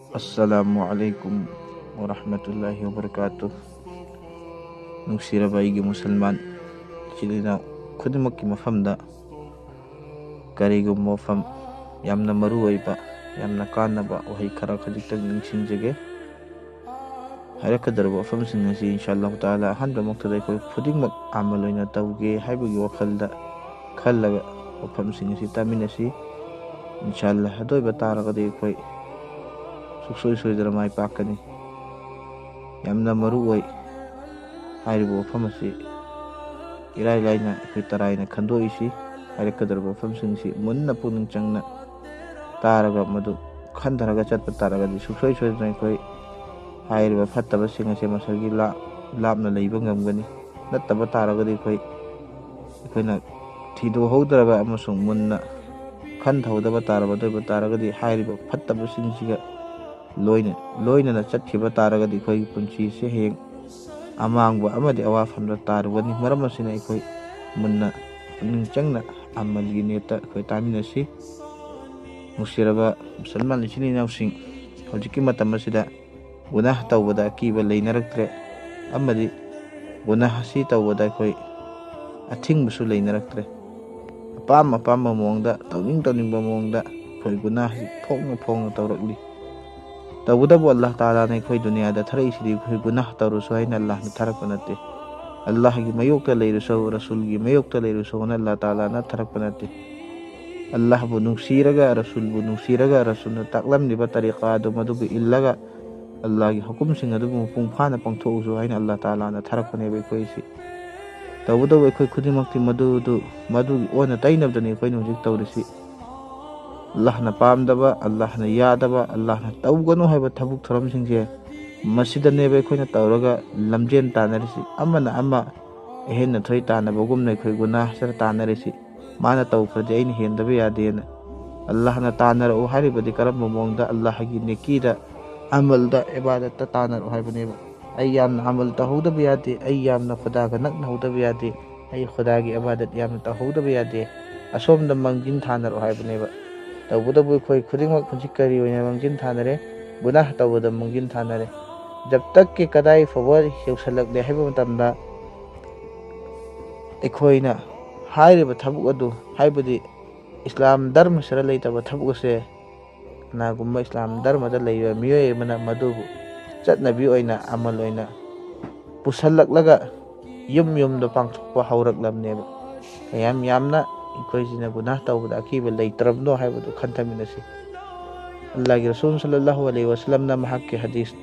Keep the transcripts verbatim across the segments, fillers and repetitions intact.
ꯑꯁꯂꯥꯃꯨ ꯑꯂꯩꯀꯨꯝ ꯋꯥꯔꯍꯃꯇꯨꯜꯂꯥꯍꯤ ꯋꯥꯕꯔꯀꯥꯇꯨ꯫ ꯅꯨꯡꯁꯤꯔꯕ ꯑꯩꯒꯤ ꯃꯨꯁꯜꯃꯥꯟ ꯏꯆꯤꯜ ꯏꯅꯥꯎ ꯈꯨꯗꯤꯡꯃꯛꯀꯤ ꯃꯐꯝꯗ ꯀꯔꯤꯒꯨꯝꯕ ꯋꯥꯐꯝ ꯌꯥꯝꯅ ꯃꯔꯨ ꯑꯣꯏꯕ, ꯌꯥꯝꯅ ꯀꯥꯟꯅꯕ ꯋꯥꯍꯩ ꯈꯔ ꯈꯖꯤꯛꯇꯪ ꯅꯤꯡꯁꯤꯡꯖꯒꯦ꯫ ꯍꯥꯏꯔꯛꯀꯗꯧꯔꯤꯕ ꯋꯥꯐꯝꯁꯤꯡ ꯑꯁꯤ ꯏꯟꯁꯥ ꯑꯜꯂꯥꯍꯨ ꯇꯥꯂꯥ ꯑꯍꯥꯟꯕꯃꯛꯇꯗ ꯑꯩꯈꯣꯏ ꯈꯨꯗꯤꯡꯃꯛ ꯑꯃꯜ ꯑꯣꯏꯅ ꯇꯧꯒꯦ ꯍꯥꯏꯕꯒꯤ ꯋꯥꯈꯜꯗ ꯈꯜꯂꯒ ꯋꯥꯐꯝꯁꯤꯡ ꯑꯁꯤ ꯇꯥꯃꯤꯟꯅꯁꯤ꯫ ꯏꯟꯁꯥ ꯑꯜꯂꯥꯍ ꯑꯗꯨ ꯑꯣꯏꯕ ꯇꯥꯔꯒꯗꯤ ꯑꯩꯈꯣꯏ ꯁꯨꯡꯁꯣꯏ ꯁꯣꯏꯗꯅ ꯃꯥꯏ ꯄꯥꯛꯀꯅꯤ꯫ ꯌꯥꯝꯅ ꯃꯔꯨ ꯑꯣꯏ ꯍꯥꯏꯔꯤꯕ ꯋꯥꯐꯝ ꯑꯁꯤ ꯏꯔꯥꯏ ꯂꯥꯏꯅ ꯑꯩꯈꯣꯏ ꯇꯔꯥꯏꯅ ꯈꯟꯗꯣꯛꯏꯁꯤ꯫ ꯍꯥꯏꯔꯛꯀꯗꯧꯔꯤꯕ ꯋꯥꯐꯝꯁꯤꯡꯁꯤ ꯃꯨꯟꯅ ꯄꯨꯛꯅꯤꯡ ꯆꯪꯅ ꯇꯥꯔꯒ ꯃꯗꯨ ꯈꯟꯊꯔꯒ ꯆꯠꯄ ꯇꯥꯔꯒꯗꯤ ꯁꯨꯡꯁꯣꯏ ꯁꯣꯏꯗꯅ ꯑꯩꯈꯣꯏ ꯍꯥꯏꯔꯤꯕ ꯐꯠꯇꯕꯁꯤꯡ ꯑꯁꯤ ꯃꯁꯥꯒꯤ ꯂꯥꯞ-, ꯂꯥꯞꯅ ꯂꯩꯕ ꯉꯝꯒꯅꯤ꯫ ꯅꯠꯇꯕ ꯇꯥꯔꯒꯗꯤ ꯑꯩꯈꯣꯏ, ꯑꯩꯈꯣꯏꯅ ꯊꯤꯗꯣꯛꯍꯧꯗ꯭ꯔꯕ ꯑꯃꯁꯨꯡ ꯃꯨꯟꯅ ꯈꯟꯊꯍꯧꯗꯕ ꯇꯥꯔꯕ, ꯑꯗꯨ ꯑꯣꯏꯕ ꯇꯥꯔꯒꯗꯤ ꯍꯥꯏꯔꯤꯕ ꯐꯠꯇꯕꯁꯤꯡꯁꯤꯒ ꯂꯣꯏꯅ-, ꯂꯣꯏꯅꯅ ꯆꯠꯈꯤꯕ ꯇꯥꯔꯒꯗꯤ ꯑꯩꯈꯣꯏꯒꯤ ꯄꯨꯟꯁꯤꯁꯦ ꯍꯌꯦꯡ ꯑꯃꯥꯡꯕ ꯑꯃꯗꯤ ꯑꯋꯥꯐꯝꯗ ꯇꯥꯔꯨꯒꯅꯤ꯫ ꯃꯔꯝ ꯑꯁꯤꯅ ꯑꯩꯈꯣꯏ ꯃꯨꯟꯅ ꯄꯨꯛꯅꯤꯡ ꯆꯪꯅ ꯑꯃꯜꯒꯤ ꯅꯤꯌꯠꯇ ꯑꯩꯈꯣꯏ ꯇꯥꯃꯤꯟꯅꯁꯤ꯫ ꯅꯨꯡꯁꯤꯔꯕ ꯃꯨꯁꯜꯃꯥꯟ ꯏꯆꯤꯟ ꯏꯅꯥꯎꯁꯤꯡ, ꯍꯧꯖꯤꯛꯀꯤ ꯃꯇꯝ ꯑꯁꯤꯗ ꯒꯨꯅꯥꯍ ꯇꯧꯕꯗ ꯑꯀꯤꯕ ꯂꯩꯅꯔꯛꯇ꯭ꯔꯦ ꯑꯃꯗꯤ ꯒꯨꯅꯥꯍ ꯑꯁꯤ ꯇꯧꯕꯗ ꯑꯩꯈꯣꯏ ꯑꯊꯤꯡꯕꯁꯨ ꯂꯩꯅꯔꯛꯇ꯭ꯔꯦ꯫ ꯑꯄꯥꯝ ꯑꯄꯥꯝꯕ ꯃꯑꯣꯡꯗ, ꯇꯧꯅꯤꯡ ꯇꯧꯅꯤꯡꯕ ꯃꯑꯣꯡꯗ ꯑꯩꯈꯣꯏ ꯒꯨꯅꯥꯍꯁꯤ ꯐꯣꯡꯅ ꯐꯣꯡꯅ ꯇꯧꯔꯛꯂꯤ꯫ ꯇꯧꯕꯇꯕꯨ ꯑꯜꯂꯥꯍ ꯇꯥꯂꯥꯅ ꯑꯩꯈꯣꯏ ꯗꯨꯅꯤꯌꯥꯗ ꯊꯥꯔꯛꯏꯁꯤꯗꯤ ꯑꯩꯈꯣꯏ ꯒꯨꯅꯥꯍ ꯇꯧꯔꯁꯨ ꯍꯥꯏꯅ ꯑꯜꯂꯥꯍꯅ ꯊꯥꯔꯛꯄ ꯅꯠꯇꯦ꯫ ꯑꯜꯂꯥꯍꯒꯤ ꯃꯥꯌꯣꯛꯇ ꯂꯩꯔꯁꯨ, ꯔꯁꯨꯜꯒꯤ ꯃꯥꯌꯣꯛꯇ ꯂꯩꯔꯁꯨ ꯍꯥꯏꯅ ꯑꯜꯂꯥꯍ ꯇꯥꯂꯥꯅ ꯊꯥꯔꯛꯄ ꯅꯠꯇꯦ꯫ ꯑꯜꯂꯥꯍꯕꯨ ꯅꯨꯡꯁꯤꯔꯒ, ꯔꯁꯨꯜꯕꯨ ꯅꯨꯡꯁꯤꯔꯒ, ꯔꯁꯨꯜꯅ ꯇꯥꯛꯂꯝꯂꯤꯕ ꯇꯔꯤꯀꯥ ꯑꯗꯨ ꯃꯗꯨꯕꯨ ꯏꯜꯂꯒ, ꯑꯜꯂꯥꯍꯒꯤ ꯍꯨꯀꯨꯝꯁꯤꯡ ꯑꯗꯨꯕꯨ ꯃꯄꯨꯡ ꯐꯥꯅ ꯄꯥꯡꯊꯣꯛꯎꯁꯨ ꯍꯥꯏꯅ ꯑꯜꯂꯥꯍ ꯇꯥꯂꯥꯅ ꯊꯥꯔꯛꯄꯅꯦꯕ ꯑꯩꯈꯣꯏꯁꯤ꯫ ꯇꯧꯕꯇꯕꯨ ꯑꯩꯈꯣꯏ ꯈꯨꯗꯤꯡꯃꯛꯇꯤ ꯃꯗꯨꯗꯨ, ꯃꯗꯨꯒꯤ ꯑꯣꯟꯅ ꯇꯩꯅꯕꯗꯅꯤ ꯑꯩꯈꯣꯏꯅ ꯍꯧꯖꯤꯛ ꯇꯧꯔꯤꯁꯤ꯫ ꯑꯜꯂꯥꯍꯅ ꯄꯥꯝꯗꯕ, ꯑꯜꯂꯥꯍꯅ ꯌꯥꯗꯕ, ꯑꯜꯂꯥꯍꯅ ꯇꯧꯒꯅꯨ ꯍꯥꯏꯕ ꯊꯕꯛ ꯊꯧꯔꯝꯁꯤꯡꯁꯦ, ꯃꯁꯤꯗꯅꯦꯕ ꯑꯩꯈꯣꯏꯅ ꯇꯧꯔꯒ ꯂꯝꯖꯦꯟ ꯇꯥꯟꯅꯔꯤꯁꯤ꯫ ꯑꯃꯅ ꯑꯃ ꯑꯍꯦꯟ ꯑꯊꯣꯏ ꯇꯥꯟꯅꯕꯒꯨꯝꯅ ꯑꯩꯈꯣꯏ ꯒꯨꯅꯥꯍꯁꯤꯗ ꯇꯥꯟꯅꯔꯤꯁꯤ꯫ ꯃꯥꯅ ꯇꯧꯈ꯭ꯔꯗꯤ ꯑꯩꯅ ꯍꯦꯟꯗꯕ ꯌꯥꯗꯦꯅ꯫ ꯑꯜꯂꯥꯍꯅ ꯇꯥꯟꯅꯔꯛꯎ ꯍꯥꯏꯔꯤꯕꯗꯤ ꯀꯔꯝꯕ ꯃꯑꯣꯡꯗ? ꯑꯜꯂꯥꯍꯒꯤ ꯅꯦꯀꯤꯗ, ꯑꯃꯜꯗ, ꯏꯕꯥꯗꯠꯇ ꯇꯥꯟꯅꯔꯛꯎ ꯍꯥꯏꯕꯅꯦꯕ꯫ ꯑꯩ ꯌꯥꯝꯅ ꯑꯃꯜ ꯇꯧꯍꯧꯗꯕ ꯌꯥꯗꯦ, ꯑꯩ ꯌꯥꯝꯅ ꯈꯨꯗꯥꯒ ꯅꯛꯅꯍꯧꯗꯕ ꯌꯥꯗꯦ, ꯑꯩ ꯈꯨꯗꯥꯒꯤ ꯏꯕꯥꯗꯠ ꯌꯥꯝꯅ ꯇꯧꯍꯧꯗꯕ ꯌꯥꯗꯦ꯫ ꯑꯁꯣꯝꯗ ꯃꯥꯡꯖꯤꯟ ꯊꯥꯅꯔꯛꯎ ꯍꯥꯏꯕꯅꯦꯕ꯫ ꯇꯧꯕꯇꯕꯨ ꯑꯩꯈꯣꯏ ꯈꯨꯗꯤꯡꯃꯛ ꯍꯧꯖꯤꯛ ꯀꯔꯤ ꯑꯣꯏꯅ ꯃꯥꯡꯖꯤꯟ ꯊꯥꯅꯔꯦ? ꯒꯨꯅꯥꯍ ꯇꯧꯕꯗ ꯃꯨꯡꯖꯤꯟ ꯊꯥꯅꯔꯦ꯫ ꯖꯕ ꯇꯛꯀꯤ ꯀꯗꯥꯏ ꯐꯥꯎꯕ ꯌꯧꯁꯜꯂꯛꯂꯦ ꯍꯥꯏꯕ ꯃꯇꯝꯗ, ꯑꯩꯈꯣꯏꯅ ꯍꯥꯏꯔꯤꯕ ꯊꯕꯛ ꯑꯗꯨ, ꯍꯥꯏꯕꯗꯤ ꯏꯁꯂꯥꯝ ꯙꯔꯃꯁꯤꯗ ꯂꯩꯇꯕ ꯊꯕꯛ ꯑꯁꯦ, ꯀꯅꯥꯒꯨꯝꯕ ꯏꯁꯂꯥꯝ ꯙꯔꯃꯗ ꯂꯩꯕ ꯃꯤꯑꯣꯏ ꯑꯃꯅ ꯃꯗꯨꯕꯨ ꯆꯠꯅꯕꯤ ꯑꯣꯏꯅ, ꯑꯃꯜ ꯑꯣꯏꯅ ꯄꯨꯁꯜꯂꯛꯂꯒ ꯌꯨꯝ ꯌꯨꯝꯗ ꯄꯥꯡꯊꯣꯛꯄ ꯍꯧꯔꯛꯂꯕꯅꯦꯕ꯫ ꯀꯌꯥꯝ ꯌꯥꯝꯅ ꯑꯩꯈꯣꯏꯁꯤꯅ ꯒꯨꯅꯥꯍ ꯇꯧꯕꯗ ꯑꯀꯤꯕ ꯂꯩꯇ꯭ꯔꯕꯅꯣ ꯍꯥꯏꯕꯗꯨ ꯈꯟꯊꯃꯤꯟꯅꯁꯤ꯫ ꯑꯜꯂꯥꯍꯒꯤ ꯔꯁꯨꯜ ꯁꯜꯂꯜꯂꯥꯍꯨ ꯑꯂꯩꯍꯤ ꯋꯥꯁꯂꯝꯅ ꯃꯍꯥꯛꯀꯤ ꯍꯗꯤꯁ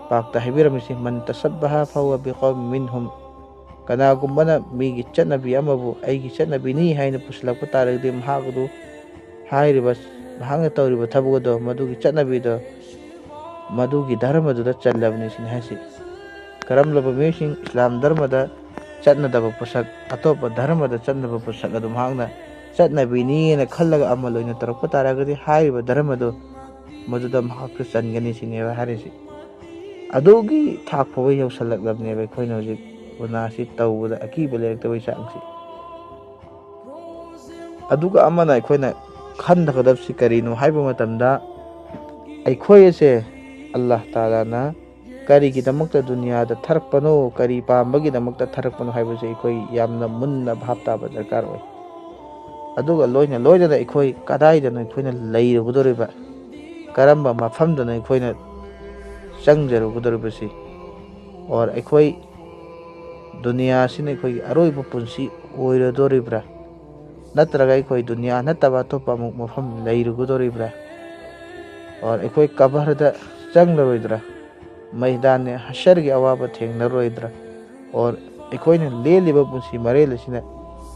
ꯄꯥꯛꯇ ꯍꯥꯏꯕꯤꯔꯝꯃꯤꯁꯤ, "ꯃꯟ ꯇꯁꯕꯍ ꯐꯍꯨꯋ ꯕꯤꯀꯧꯃꯤꯟ ꯃꯤꯟꯍꯨꯝ"꯫ ꯀꯅꯥꯒꯨꯝꯕꯅ ꯃꯤꯒꯤ ꯆꯠꯅꯕꯤ ꯑꯃꯕꯨ ꯑꯩꯒꯤ ꯆꯠꯅꯕꯤꯅꯤ ꯍꯥꯏꯅ ꯄꯨꯁꯤꯜꯂꯛꯄ ꯇꯥꯔꯒꯗꯤ, ꯃꯍꯥꯛ ꯑꯗꯨ ꯍꯥꯏꯔꯤꯕ, ꯃꯍꯥꯛꯅ ꯇꯧꯔꯤꯕ ꯊꯕꯛ ꯑꯗꯣ, ꯃꯗꯨꯒꯤ ꯆꯠꯅꯕꯤꯗꯣ, ꯃꯗꯨꯒꯤ ꯙꯔꯃꯗꯨꯗ ꯆꯜꯂꯕꯅꯤ ꯁꯤꯅꯤ ꯍꯥꯏꯁꯤ꯫ ꯀꯔꯝꯂꯕ ꯃꯤꯑꯣꯏꯁꯤꯡ ꯏꯁꯂꯥꯝ ꯙꯔꯃꯗ ꯆꯠꯅꯗꯕ ꯄꯣꯠꯁꯛ, ꯑꯇꯣꯞꯄ ꯙꯔꯃꯗ ꯆꯠꯅꯕ ꯄꯣꯠꯁꯛ ꯑꯗꯨ ꯃꯍꯥꯛꯅ ꯆꯠꯅꯕꯤꯅꯤꯅ ꯈꯜꯂꯒ ꯑꯃꯜ ꯑꯣꯏꯅ ꯇꯧꯔꯛꯄ ꯇꯥꯔꯒꯗꯤ, ꯍꯥꯏꯔꯤꯕ ꯙꯔꯃꯗꯨ ꯃꯗꯨꯗ ꯃꯍꯥꯛꯁꯨ ꯆꯟꯒꯅꯤ ꯁꯤꯅꯦꯕ ꯍꯥꯏꯔꯤꯁꯤ꯫ ꯑꯗꯨꯒꯤ ꯊꯥꯛ ꯐꯥꯎꯕ ꯌꯧꯁꯜꯂꯛꯂꯕꯅꯦꯕ ꯑꯩꯈꯣꯏꯅ ꯍꯧꯖꯤꯛ ꯒꯨꯅꯥꯁꯤ ꯇꯧꯕꯗ ꯑꯀꯤꯕ ꯂꯩꯔꯛꯇꯕꯒꯤ ꯆꯥꯡꯁꯤ꯫ ꯑꯗꯨꯒ ꯑꯃꯅ ꯑꯩꯈꯣꯏꯅ ꯈꯟꯊꯒꯗꯕꯁꯤ ꯀꯔꯤꯅꯣ ꯍꯥꯏꯕ ꯃꯇꯝꯗ, ꯑꯩꯈꯣꯏ ꯑꯁꯦ ꯑꯜꯂꯥꯍ ꯇꯥꯂꯥꯅ ꯀꯔꯤꯒꯤꯗꯃꯛꯇ ꯗꯨꯅꯤꯌꯥꯗ ꯊꯥꯔꯛꯄꯅꯣ, ꯀꯔꯤ ꯄꯥꯝꯕꯒꯤꯗꯃꯛꯇ ꯊꯥꯔꯛꯄꯅꯣ ꯍꯥꯏꯕꯁꯦ ꯑꯩꯈꯣꯏ ꯌꯥꯝꯅ ꯃꯨꯟꯅ ꯚꯥꯞ ꯇꯥꯕ ꯗꯔꯀꯥꯔ ꯑꯣꯏ꯫ ꯑꯗꯨꯒ ꯂꯣꯏꯅ ꯂꯣꯏꯅꯅ ꯑꯩꯈꯣꯏ ꯀꯗꯥꯏꯗꯅꯣ ꯑꯩꯈꯣꯏꯅ ꯂꯩꯔꯨꯒꯗꯧꯔꯤꯕ, ꯀꯔꯝꯕ ꯃꯐꯝꯗꯅꯣ ꯑꯩꯈꯣꯏꯅ ꯆꯪꯖꯔꯨꯒꯗꯧꯔꯤꯕꯁꯤ, ꯑꯣꯔ ꯑꯩꯈꯣꯏ ꯗꯨꯅꯤꯌꯥꯁꯤꯅ ꯑꯩꯈꯣꯏꯒꯤ ꯑꯔꯣꯏꯕ ꯄꯨꯟꯁꯤ ꯑꯣꯏꯔꯗꯣꯔꯤꯕ꯭ꯔꯥ, ꯅꯠꯇ꯭ꯔꯒ ꯑꯩꯈꯣꯏ ꯗꯨꯅꯤꯌꯥ ꯅꯠꯇꯕ ꯑꯇꯣꯞꯄ ꯑꯃꯨꯛ ꯃꯐꯝ ꯂꯩꯔꯨꯒꯗꯧꯔꯤꯕ꯭ꯔꯥ, ꯑꯣꯔ ꯑꯩꯈꯣꯏ ꯀꯕꯔꯗ ꯆꯪꯂꯔꯣꯏꯗ꯭ꯔꯥ, ꯃꯩꯗꯥꯟꯅꯦ ꯍꯁꯔꯒꯤ ꯑꯋꯥꯕ ꯊꯦꯡꯅꯔꯣꯏꯗ꯭ꯔꯥ, ꯑꯣꯔ ꯑꯩꯈꯣꯏꯅ ꯂꯦꯜꯂꯤꯕ ꯄꯨꯟꯁꯤ ꯃꯔꯦꯜ ꯑꯁꯤꯅ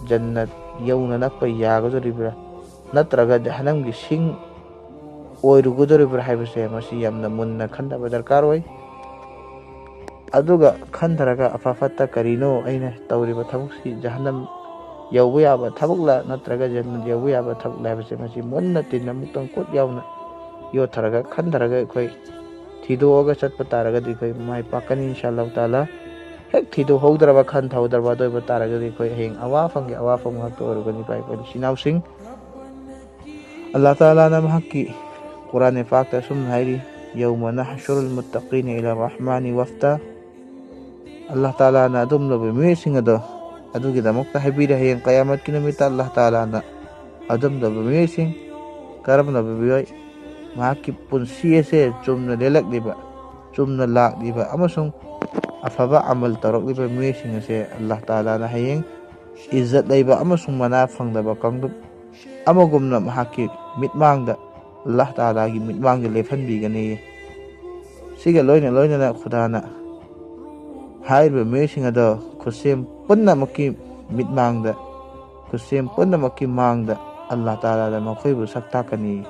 ꯖꯟꯅꯠ ꯌꯧꯅ ꯅꯛꯄ ꯌꯥꯒꯗꯧꯔꯤꯕ꯭ꯔꯥ, ꯅꯠꯇ꯭ꯔꯒ ꯖꯍꯟꯅꯝꯒꯤ ꯁꯤꯡ ꯑꯣꯏꯔꯨꯒꯗꯧꯔꯤꯕ꯭ꯔꯥ ꯍꯥꯏꯕꯁꯦ ꯃꯁꯤ ꯌꯥꯝꯅ ꯃꯨꯟꯅ ꯈꯟꯊꯕ ꯗꯔꯀꯥꯔ ꯑꯣꯏ꯫ ꯑꯗꯨꯒ ꯈꯟꯊꯔꯒ ꯑꯐ ꯐꯠꯇ ꯀꯔꯤꯅꯣ ꯑꯩꯅ ꯇꯧꯔꯤꯕ ꯊꯕꯛꯁꯤ ꯖꯍꯟꯅꯝ ꯌꯧꯕ ꯌꯥꯕ ꯊꯕꯛꯂ ꯅꯠꯇ꯭ꯔꯒ ꯖꯟꯅꯠ ꯌꯧꯕ ꯌꯥꯕ ꯊꯕꯛꯂ ꯍꯥꯏꯕꯁꯦ ꯃꯁꯤ ꯃꯨꯟꯅ ꯇꯤꯟ ꯑꯃꯨꯛꯇꯪ ꯀꯨꯠ ꯌꯥꯎꯅ ꯌꯣꯠꯊꯔꯒ ꯈꯟꯊꯔꯒ ꯑꯩꯈꯣꯏ ꯊꯤꯗꯣꯛꯑꯒ ꯆꯠꯄ ꯇꯥꯔꯒꯗꯤ ꯑꯩꯈꯣꯏ ꯃꯥꯏ ꯄꯥꯛꯀꯅꯤ ꯏꯟꯁꯥ ꯑꯜꯂꯥꯍ ꯇꯥꯂꯥ꯫ ꯍꯦꯛ ꯊꯤꯗꯣꯛꯍꯧꯗ꯭ꯔꯕ, ꯈꯟꯊꯍꯧꯗ꯭ꯔꯕ ꯑꯗꯨ ꯑꯣꯏꯕ ꯇꯥꯔꯒꯗꯤ ꯑꯩꯈꯣꯏ ꯍꯌꯦꯡ ꯑꯋꯥꯐꯝꯒꯤ ꯑꯋꯥꯐꯝ ꯉꯥꯛꯇ ꯑꯣꯏꯔꯒꯅꯤ꯫ ꯏꯄꯥ ꯏꯄꯨ ꯏꯆꯤꯟ ꯏꯅꯥꯎꯁꯤꯡ, ꯑꯜꯂꯥꯍ ꯇꯥꯂꯥꯅ ꯃꯍꯥꯛꯀꯤ ꯀꯨꯔꯥꯟ ꯄꯥꯛꯇ ꯑꯁꯨꯝꯅ ꯍꯥꯏꯔꯤ, يوم نحشر المتقين إلى الرحمن وفدا. ꯑꯜꯂꯥꯍ ꯇꯥꯂꯥꯅ ꯑꯗꯨꯝꯂꯕ ꯃꯤꯑꯣꯏꯁꯤꯡ ꯑꯗꯣ ꯑꯗꯨꯒꯤꯗꯃꯛꯇ ꯍꯥꯏꯕꯤꯔꯦ, ꯍꯌꯦꯡ ꯀꯌꯥꯃꯠꯀꯤ ꯅꯨꯃꯤꯠꯇ ꯑꯜꯂꯥꯍ ꯇꯥꯂꯥꯅ ꯑꯗꯨꯝꯂꯕ ꯃꯤꯑꯣꯏꯁꯤꯡ, ꯀꯔꯝꯂꯕ ꯃꯤꯑꯣꯏ? ꯃꯍꯥꯛꯀꯤ ꯄꯨꯟꯁꯤ ꯑꯁꯦ ꯆꯨꯝꯅ ꯂꯦꯜꯂꯛꯂꯤꯕ, ꯆꯨꯝꯅ ꯂꯥꯛꯂꯤꯕ ꯑꯃꯁꯨꯡ ꯑꯐꯕ ꯑꯃꯜ ꯇꯧꯔꯛꯂꯤꯕ ꯃꯤꯑꯣꯏꯁꯤꯡ ꯑꯁꯦ ꯑꯜꯂꯥꯍ ꯇꯥꯂꯥꯅ ꯍꯌꯦꯡ ꯏꯖꯠ ꯂꯩꯕ ꯑꯃꯁꯨꯡ ꯃꯅꯥ ꯐꯪꯗꯕ ꯀꯥꯡꯂꯨꯞ ꯑꯃꯒꯨꯝꯅ ꯃꯍꯥꯛꯀꯤ ꯃꯤꯠꯃꯥꯡꯗ, ꯑꯜꯂꯥꯍ ꯇꯥꯂꯥꯒꯤ ꯃꯤꯠꯃꯥꯡꯗ ꯂꯦꯞꯍꯟꯕꯤꯒꯅꯤ꯫ ꯁꯤꯒ ꯂꯣꯏꯅ ꯂꯣꯏꯅꯅ ꯈꯨꯗꯥꯅ ꯍꯥꯏꯔꯤꯕ ꯃꯤꯑꯣꯏꯁꯤꯡ ꯑꯗꯣ ꯈꯨꯠꯁꯦꯝ ꯄꯨꯝꯅꯃꯛꯀꯤ ꯃꯤꯠꯃꯥꯡꯗ, ꯈꯨꯠꯁꯦꯝ ꯄꯨꯝꯅꯃꯛꯀꯤ ꯃꯥꯡꯗ ꯑꯜꯂꯥꯍ ꯇꯥꯂꯥꯗ ꯃꯈꯣꯏꯕꯨ ꯁꯛ ꯇꯥꯛꯀꯅꯤ꯫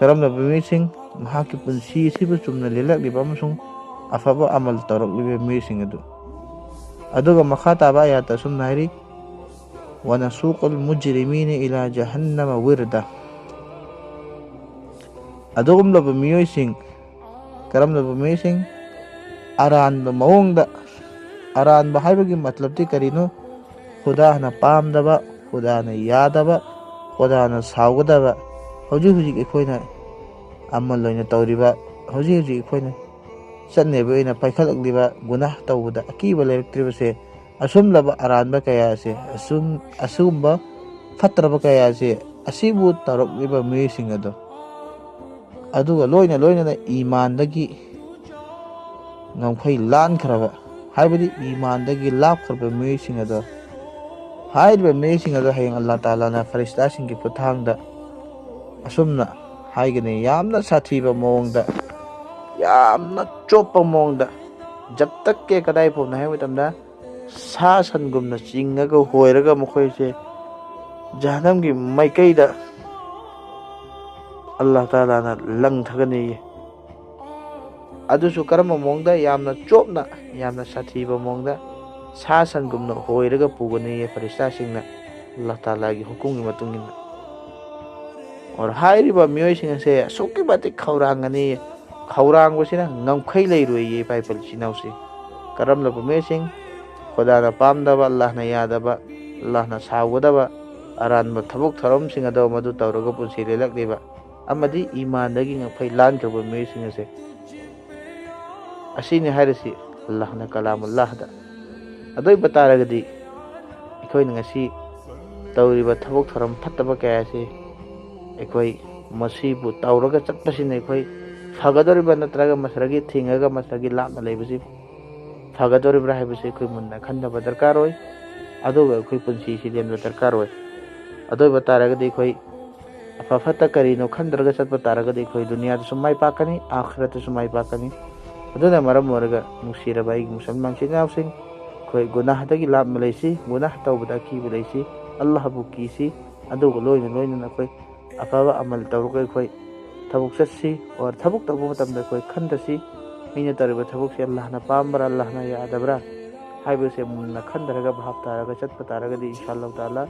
ꯀꯔꯝꯂꯕ ꯃꯤꯑꯣꯏꯁꯤꯡ? ꯃꯍꯥꯛꯀꯤ ꯄꯨꯟꯁꯤ ꯑꯁꯤꯕꯨ ꯆꯨꯝꯅ ꯂꯦꯜꯂꯛꯂꯤꯕ ꯑꯃꯁꯨꯡ ꯑꯐꯕ ꯑꯃꯜ ꯇꯧꯔꯛꯂꯤꯕ ꯃꯤꯑꯣꯏꯁꯤꯡ ꯑꯗꯨ꯫ ꯑꯗꯨꯒ ꯃꯈꯥ ꯇꯥꯕ ꯑꯌꯥꯠꯇ ꯑꯁꯨꯝꯅ ꯍꯥꯏꯔꯤ, ونسوق المجرمين إلى جهنم وردا. ꯑꯗꯨꯒꯨꯝꯂꯕ ꯃꯤꯑꯣꯏꯁꯤꯡ, ꯀꯔꯝꯂꯕ ꯃꯤꯑꯣꯏꯁꯤꯡ? ꯑꯔꯥꯟꯕ ꯃꯑꯣꯡꯗ, ꯑꯔꯥꯟꯕ ꯍꯥꯏꯕꯒꯤ ꯃꯇꯂꯕꯇꯤ ꯀꯔꯤꯅꯣ? ꯈꯨꯗꯥꯅ ꯄꯥꯝꯗꯕ, ꯈꯨꯗꯥꯅ ꯌꯥꯗꯕ, ꯈꯨꯗꯥꯅ ꯁꯥꯎꯒꯗꯕ, ꯍꯧꯖꯤꯛ ꯍꯧꯖꯤꯛ ꯑꯩꯈꯣꯏꯅ ꯑꯃꯜ ꯑꯣꯏꯅ ꯇꯧꯔꯤꯕ, ꯍꯧꯖꯤꯛ ꯍꯧꯖꯤꯛ ꯑꯩꯈꯣꯏꯅ ꯆꯠꯅꯕꯤ ꯑꯣꯏꯅ ꯄꯥꯏꯈꯠꯂꯛꯂꯤꯕ ꯒꯨꯅꯥꯍ ꯇꯧꯕꯗ ꯑꯀꯤꯕ ꯂꯩꯔꯛꯇ꯭ꯔꯤꯕꯁꯦ, ꯑꯁꯨꯝꯂꯕ ꯑꯔꯥꯟꯕ ꯀꯌꯥ ꯑꯁꯦ, ꯑꯁꯨꯝ-, ꯑꯁꯤꯒꯨꯝꯕ ꯐꯠꯇ꯭ꯔꯕ ꯀꯌꯥ ꯑꯁꯦ, ꯑꯁꯤꯕꯨ ꯇꯧꯔꯛꯂꯤꯕ ꯃꯤꯑꯣꯏꯁꯤꯡ ꯑꯗꯣ, ꯑꯗꯨꯒ ꯂꯣꯏꯅ ꯂꯣꯏꯅꯅ ꯏꯃꯥꯟꯗꯒꯤ ꯉꯝꯈꯩ ꯂꯥꯟꯈ꯭ꯔꯕ, ꯍꯥꯏꯕꯗꯤ ꯏꯃꯥꯟꯗꯒꯤ ꯂꯥꯞꯈ꯭ꯔꯕ ꯃꯤꯑꯣꯏꯁꯤꯡ ꯑꯗꯣ, ꯍꯥꯏꯔꯤꯕ ꯃꯤꯑꯣꯏꯁꯤꯡ ꯑꯗꯣ ꯍꯌꯦꯡ ꯑꯜꯂꯥꯍ ꯇꯥꯂꯥꯅ ꯐꯔꯤꯁꯇꯥꯁꯤꯡꯒꯤ ꯈꯨꯠꯊꯥꯡꯗ ꯑꯁꯨꯝꯅ ꯍꯥꯏꯒꯅꯤ, ꯌꯥꯝꯅ ꯁꯥꯊꯤꯕ ꯃꯑꯣꯡꯗ, ꯌꯥꯝꯅ ꯆꯣꯞꯄ ꯃꯑꯣꯡꯗ, ꯖꯕ ꯇꯛ ꯀꯦ ꯀꯗꯥꯏ ꯐꯥꯎꯅꯣ ꯍꯥꯏꯕ ꯃꯇꯝꯗ, ꯁꯥ ꯁꯟꯒꯨꯝꯅ ꯆꯤꯡꯉꯒ ꯍꯣꯏꯔꯒ ꯃꯈꯣꯏꯁꯦ ꯖꯍꯟꯅꯝꯒꯤ ꯃꯥꯏꯀꯩꯗ ꯑꯜꯂꯥꯍ ꯇꯥꯂꯥꯅ ꯂꯪꯊꯒꯅꯤꯌꯦ꯫ ꯑꯗꯨꯁꯨ ꯀꯔꯝꯕ ꯃꯑꯣꯡꯗ? ꯌꯥꯝꯅ ꯆꯣꯞꯅ, ꯌꯥꯝꯅ ꯁꯥꯊꯤꯕ ꯃꯑꯣꯡꯗ ꯁꯥ ꯁꯟꯒꯨꯝꯅ ꯍꯣꯏꯔꯒ ꯄꯨꯒꯅꯤꯌꯦ ꯐꯔꯤꯁꯇꯥꯁꯤꯡꯅ, ꯑꯜꯂꯥꯍ ꯇꯥꯂꯥꯒꯤ ꯍꯨꯀꯨꯝꯒꯤ ꯃꯇꯨꯡ ꯏꯟꯅ꯫ ꯑꯣꯔ ꯍꯥꯏꯔꯤꯕ ꯃꯤꯑꯣꯏꯁꯤꯡ ꯑꯁꯦ ꯑꯁꯨꯛꯀꯤ ꯃꯇꯤꯛ ꯈꯧꯔꯥꯡꯒꯅꯤ, ꯈꯧꯔꯥꯡꯕꯁꯤꯅ ꯉꯝꯈꯩ ꯂꯩꯔꯣꯏꯌꯦ ꯏꯄꯥ ꯏꯄꯥ ꯏꯆꯤꯟ ꯏꯅꯥꯎꯁꯤꯡ꯫ ꯀꯔꯝꯂꯕ ꯃꯤꯑꯣꯏꯁꯤꯡ? ꯈꯨꯗꯥꯅ ꯄꯥꯝꯗꯕ, ꯑꯜꯂꯥꯍꯅ ꯌꯥꯗꯕ, ꯑꯜꯂꯥꯍꯅ ꯁꯥꯎꯒꯗꯕ ꯑꯔꯥꯟꯕ ꯊꯕꯛ ꯊꯧꯔꯝꯁꯤꯡ ꯑꯗꯣ ꯃꯗꯨ ꯇꯧꯔꯒ ꯄꯨꯟꯁꯤ ꯂꯦꯜꯂꯛꯂꯤꯕ ꯑꯃꯗꯤ ꯏꯃꯥꯟꯗꯒꯤ ꯉꯛꯐꯩ ꯂꯥꯟꯈ꯭ꯔꯕ ꯃꯤꯑꯣꯏꯁꯤꯡ ꯑꯁꯦ꯫ ꯑꯁꯤꯅꯤ ꯍꯥꯏꯔꯤꯁꯤ ꯑꯜꯂꯥꯍꯅ ꯀꯂꯥꯃꯨꯜꯂꯥꯍꯗ꯫ ꯑꯗꯨ ꯑꯣꯏꯕ ꯇꯥꯔꯒꯗꯤ ꯑꯩꯈꯣꯏꯅ ꯉꯁꯤ ꯇꯧꯔꯤꯕ ꯊꯕꯛ ꯊꯧꯔꯝ ꯐꯠꯇꯕ ꯀꯌꯥ ꯑꯁꯤ ꯑꯩꯈꯣꯏ ꯃꯁꯤꯕꯨ ꯇꯧꯔꯒ ꯆꯠꯄꯁꯤꯅ ꯑꯩꯈꯣꯏ ꯐꯒꯗꯧꯔꯤꯕ ꯅꯠꯇ꯭ꯔꯒ ꯃꯁꯤꯗꯒꯤ ꯊꯤꯡꯉꯒ ꯃꯁꯤꯗꯒꯤ ꯂꯥꯞꯅ ꯂꯩꯕꯁꯤ ꯐꯒꯗꯧꯔꯤꯕ꯭ꯔꯥ ꯍꯥꯏꯕꯁꯤ ꯑꯩꯈꯣꯏ ꯃꯨꯟꯅ ꯈꯟꯊꯕ ꯗꯔꯀꯥꯔ ꯑꯣꯏ꯫ ꯑꯗꯨꯒ ꯑꯩꯈꯣꯏ ꯄꯨꯟꯁꯤꯁꯤ ꯂꯦꯟꯕ ꯗꯔꯀꯥꯔ ꯑꯣꯏ꯫ ꯑꯗꯨ ꯑꯣꯏꯕ ꯇꯥꯔꯒꯗꯤ ꯑꯩꯈꯣꯏ ꯑꯐ ꯐꯠꯇ ꯀꯔꯤꯅꯣ ꯈꯟꯗ꯭ꯔꯒ ꯆꯠꯄ ꯇꯥꯔꯒꯗꯤ ꯑꯩꯈꯣꯏ ꯗꯨꯅꯤꯌꯥꯗꯁꯨ ꯃꯥꯏ ꯄꯥꯛꯀꯅꯤ, ꯑꯥꯈꯤꯔꯠꯇꯁꯨ ꯃꯥꯏ ꯄꯥꯛꯀꯅꯤ꯫ ꯑꯗꯨꯅ ꯃꯔꯝ ꯑꯣꯏꯔꯒ ꯅꯨꯡꯁꯤꯔꯕ ꯑꯩꯒꯤ ꯃꯨꯁꯜꯃꯥꯟ ꯏꯆꯤꯟ ꯏꯅꯥꯎꯁꯤꯡ, ꯑꯩꯈꯣꯏ ꯒꯨꯅꯥꯍꯗꯒꯤ ꯂꯥꯞꯅ ꯂꯩꯁꯤ, ꯒꯨꯅꯥꯍ ꯇꯧꯕꯗ ꯑꯀꯤꯕ ꯂꯩꯁꯤ, ꯑꯜꯂꯥꯍꯕꯨ ꯀꯤꯁꯤ꯫ ꯑꯗꯨꯒ ꯂꯣꯏꯅ ꯂꯣꯏꯅꯅ ꯑꯩꯈꯣꯏ ꯑꯐꯕ ꯑꯃꯜ ꯇꯧꯔꯒ ꯑꯩꯈꯣꯏ ꯊꯕꯛ ꯆꯠꯁꯤ꯫ ꯑꯣꯔ ꯊꯕꯛ ꯇꯧꯕ ꯃꯇꯝꯗ ꯑꯩꯈꯣꯏ ꯈꯟꯊꯁꯤ, ꯑꯩꯅ ꯇꯧꯔꯤꯕ ꯊꯕꯛꯁꯤ ꯑꯜꯂꯥꯍꯅ ꯄꯥꯝꯕ꯭ꯔꯥ, ꯑꯜꯂꯥꯍꯅ ꯌꯥꯗꯕ꯭ꯔꯥ ꯍꯥꯏꯕꯁꯦ ꯃꯨꯟꯅ ꯈꯟꯊꯔꯒ ꯚꯥꯞ ꯇꯥꯔꯒ ꯆꯠꯄ ꯇꯥꯔꯒꯗꯤ ꯏꯟꯁꯥ ꯑꯜꯂꯥꯍ ꯇꯥꯂꯥ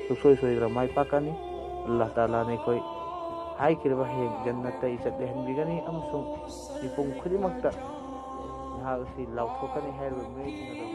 ꯁꯨꯡꯁꯣꯏ ꯁꯣꯏꯗꯅ ꯃꯥꯏ ꯄꯥꯛꯀꯅꯤ꯫ ꯑꯜꯂꯥꯍ ꯇꯥꯂꯥꯅ ꯑꯩꯈꯣꯏ ꯍꯥꯏꯈꯤꯔꯤꯕ ꯍꯌꯦꯡ ꯖꯟꯅꯠꯇ ꯏꯖꯠ ꯂꯩꯍꯟꯕꯤꯒꯅꯤ ꯑꯃꯁꯨꯡ ꯃꯤꯄꯨꯝ ꯈꯨꯗꯤꯡꯃꯛꯇ ꯅꯍꯥꯛ ꯑꯁꯤ ꯂꯥꯎꯊꯣꯛꯀꯅꯤ ꯍꯥꯏꯔꯤꯕ ꯃꯤꯑꯣꯏꯁꯤꯡ ꯑꯗꯨ